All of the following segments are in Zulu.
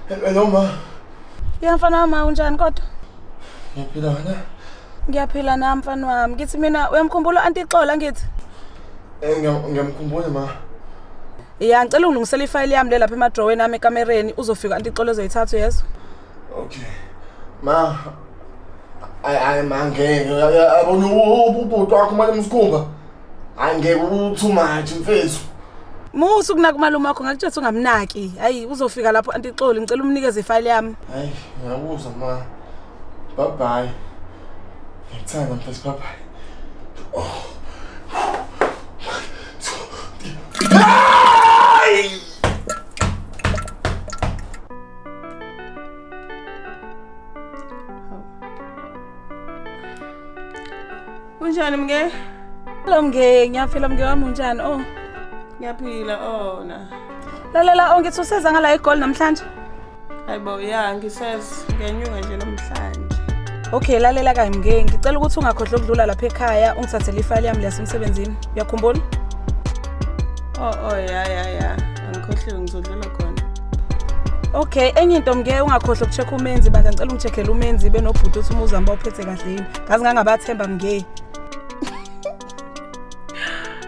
Hello ma. Ya mfana wami unjani kodwa? Ngiyaphila wena? Ngiyaphila nami mfana wami. Ngithi mina uyamkhumbula u-Aunty Xola ngithi? Eh ngiyamkhumbula ma. Ya ngicela ungilungisele ifayili yami le lapha emadroweni ami ekamereni uzofika u-Aunty Xola ezoyithatha uyezwa? Okay. Ma ay ay ma ngeke yabona ubhuti wakho manje umsikhumba. Hayi ngeke u too much mfethu. Musa ukunaka umalume wakho ngakutshela ukuthi ungamnaki. Hayi uzofika lapho Aunty Xoli ngicela umnikeze ifayili yami. Hayi ngiyakuzwa ma. Bye bye. Ngikuthanda mfethu bye bye. Oh. Hayi! Unjani mke? Hello mke, ngiyaphila mke wami unjani? Oh. Ngiyaphila ona. Lalela oh ngithi useza ngala egoli namhlanje. Hayibo ya ngiseza ngiyanyuka nje namhlanje. Okay lalela kayi mke, ngicela ukuthi ungakhohlwa ukudlula lapha ekhaya ungithathele ifayili yami leyasemsebenzini. Uyakhumbula? Oh oh ya ya ya. Angikhohliwe ngizodlula khona. Okay, enye into mke ungakhohlwa ukucheck umenzi bandla ngicela ungicheckele umenzi benobhuti uthi umuzi wami bawuphethe kahle yini. Ngazi ngangabathemba mke.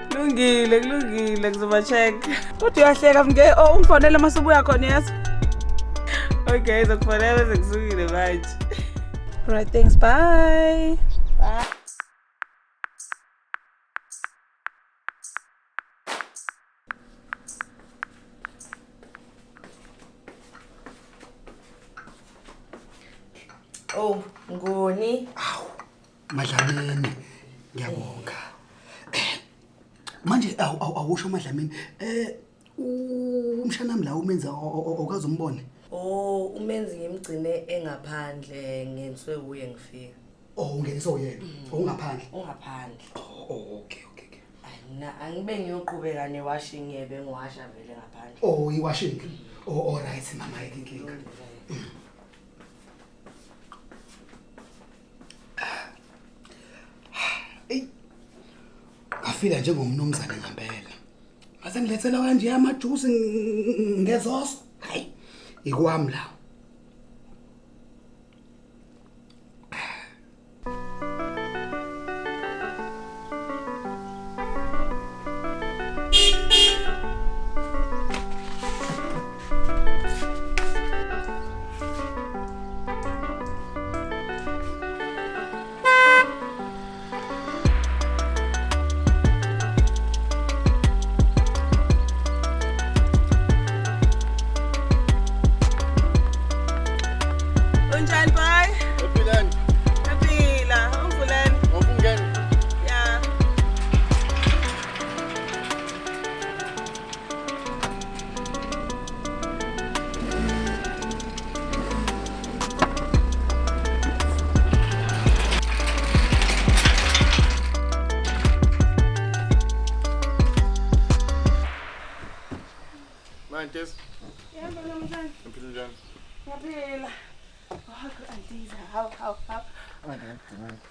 Kulungile kulungile ngizoba check. Kodwa uyahleka mke, oh ungifonele uma usubuya khona yes. Okay, ngizokufonela bese kusukile manje. Right, thanks. Bye. Bye. Oh, Ngoni. Awu, Madlamini, ngiyabonga. Manje awusho Madlamini, umshanami la umenza okaze umbone. Oh, umenzi ngimgcine engaphandle ngeniswe uye ngifika. Oh, ungeniswe uyena. Ungaphandle. Ungaphandle. Oh, okay, okay. Okay. Hayi mina angibe ngiyoqhubeka newashing yebe ngiwasha vele ngaphandle. Oh, iwashing. Oh, all right mama, ayikho inkinga. Ey. Ngafila njengomnumzane ngempela. Ngase ngilethela kanje amajuice ngezoso. Hayi. Ikwami la. Unjani boy? Ephilani. Yaphila, ungivuleni. Ngokungena. Ya. Manje. Yebo namhlanje. Uphila njani? Ngiyaphila. Oh, antiza. Hawu hawu hawu.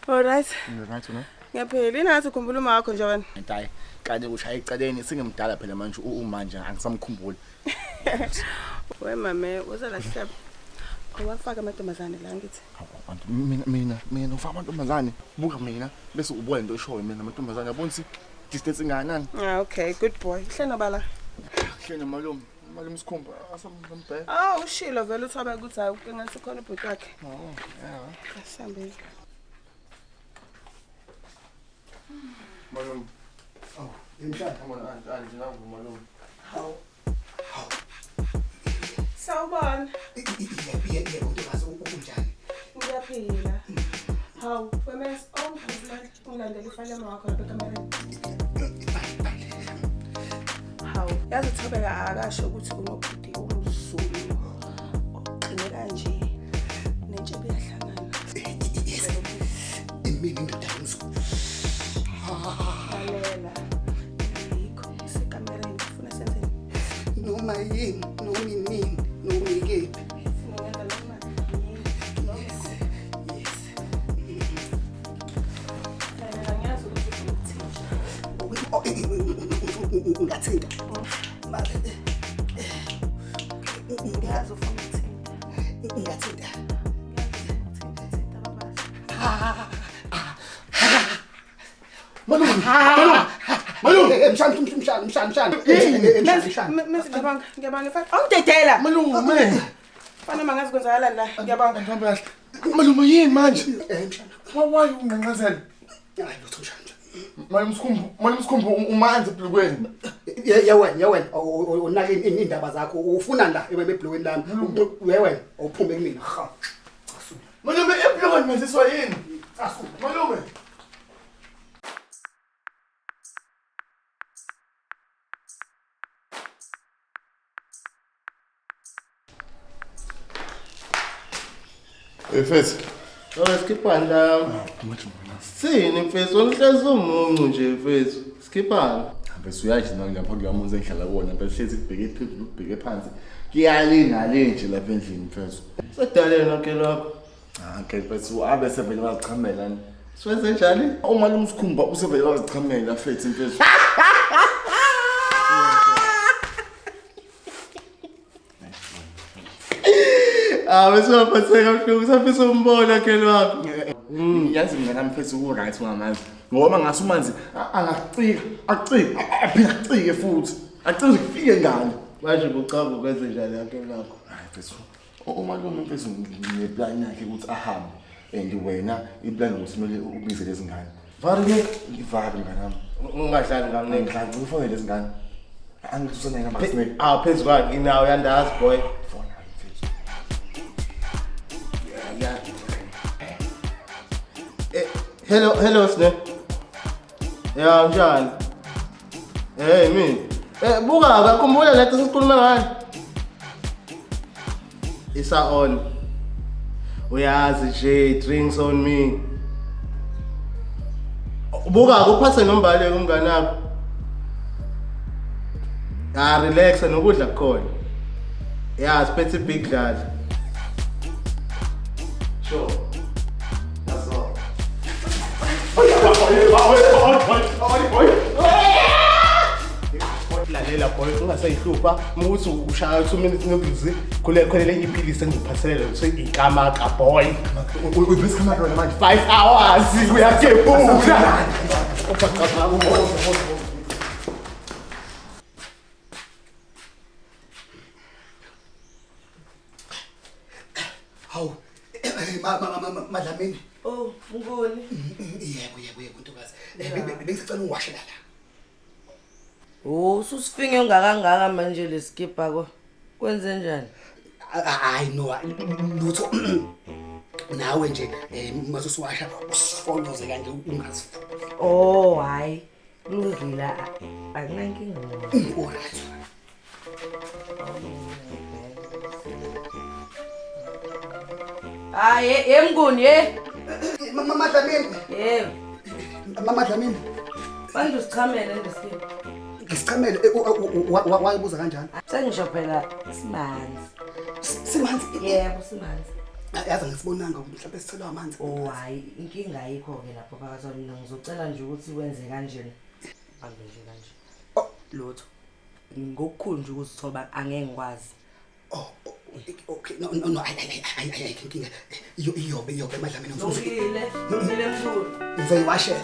All right. Right una. Ngiyaphila. Inathi ukhumbula uma wakho nje wena. Hayi, kade ushaya ecaleni singimdala phela manje umanje angisamkhumbuli. We mame, uza la sihlaba. Awafaka amantombazane la ngithi. Hawu, Bantu mina mina mina ufaka amantombazane. Buka mina bese ubuka lento eshoyo mina amantombazane yabona ukuthi distance ingakanani. Ah, okay, good boy. Hle nobala. Hle nomalume, umalume isikhumba asambheka. Oh, ushilo vele uthobe ukuthi hayi engathi khona ubhuti wakhe. Oh, yeah. Asambe. Malume, Awu, emshana. come on aunt, aunt nangu malume. Sawubona. Yebo ntokazi unjani? Ngiyaphila. Hawu, wemes ongizimali ungilandela ifayile yami wakho lapha ekamereni. Hawu, yazi uThobeka akasho ukuthi unobhuti umZulu oqine kanje. Nentshebe iyahlangana. Yes. Imini indoda yomZulu. Lalela. Yikho isekamereni ufuna senzeni? Noma yini, noma inini, noma ikephi. Singenza noma yini. Noma Yes. Yes. Lalela ngiyazi ukuthi ufuna ukuthinta. Oh, Ungathinta. Ngiyazi ufuna ukuthinta. Ngingathinta. Malume, malume, malume. Mshana, mshana, mshana, mshana. Mshana, mshana. Menzi ngiyabanga, ngiyabanga mfana. Awungidedela. Malume. Mfana mangazi kwenzakalani la. Ngiyabanga. Ngihambe kahle. Malume yini manje? Mshana. Why unganqazela? Hayi lutho mshana. Malume Sikhumbu, malume Sikhumbu umanzi ebhlukweni. Ye wena, ye wena, unake indaba zakho. Ufuna la ebhlukweni lami. Ye wena, awuphume kumina. Ha. Malume ebhlukweni menziswa yini? Malume. Mfethu. Oh, skipani la. Sini mfethu, wena uhlezi umuncu nje mfethu. Skipani. Mfethu uyazi nami lapha kulowa muzi engihlala kuwona mfethu hlezi kubheke phezulu kubheke phansi. Kuyalinga le nje lapha endlini mfethu. Sedaleni lonke lwakho. Ah, ke mfethu abe sevele bazichamela ni. Siwenze njani? Umalume uSikhumba usevele wazichamela mfethu mfethu. Ah, bese waphatheka kabuhlungu, safisa umbona ke lwakho. Yazi mina nami mfethu ku-right ungamazi. Ngoba ngase umanzi angakucika, akucike, aphinde akucike futhi. Acike kufike ngale. Manje bucanga ukwenze njani yakhe lwakho? Hayi mfethu, umalume mfethu ngine-plan yakhe ukuthi ahambe and wena i-plan ukuthi kumele ubize lezi ngane. Vari ke, Ivale mngani wami. ungadlali ngami nengane. Ngidlala ufonele lezi ngane. Angithusana namba Snake. Ah, phezu kwakhe inawo yandazi boy. Fona mfethu. Yeah. Eh, hello, hello Sne. Ya, unjani? Hey, mina. Eh, buka, akakhumbula lento sesikhuluma ngayo. Isa on. Uyazi nje, drinks on me. Buka, uphathe nombali umngane wakho. Ah, relax nokudla kukhona. Yeah, siphethe big dlala. Sure. That's all. Lalela boy, ungasayihlupha ukuthi ushaya 2 minutes noodles khule khona lenye iphilisi engikuphathele kuthiwa ikamaka boy. Uyibhesi kamaka wena manje. 5 hours uyagebula. Hawu. Madlamini. Oh, Mnguni. Yebo, yebo, yebo ntokazi. Bengisacela ungiwashela la. Oh, ususifinge ungakangaka manje leskipa ko. Kwenze njani? Hayi no, lutho. Nawe nje mase usiwasha usifoloze kanje ungazifuni. Oh, hayi. Kulungile. Akunankinga. Alright. Hayi, ye Mnguni ye. Mama Dlamini. Yebo. Mama Dlamini. Manje usichamele leskipa. Ngisichamele wayibuza kanjani? Sengisho phela simanzi. Simanzi. Yebo, simanzi. Yazi ngisibonanga mhlawumbe sithelwa amanzi. Oh, hayi, inkinga ayikho ke lapho phakathi kwami. Mina ngizocela nje ukuthi wenze kanjena. Bambe nje kanje. Lutho. Ngokukhulu nje ukuzithoba angeke ngikwazi. Oh, okay. No, no, no. Ay ay ay ay ay inkinga. Iyobe iyobe Madlamini. Lungile, lungile mkhulu. Ngizoyiwashela.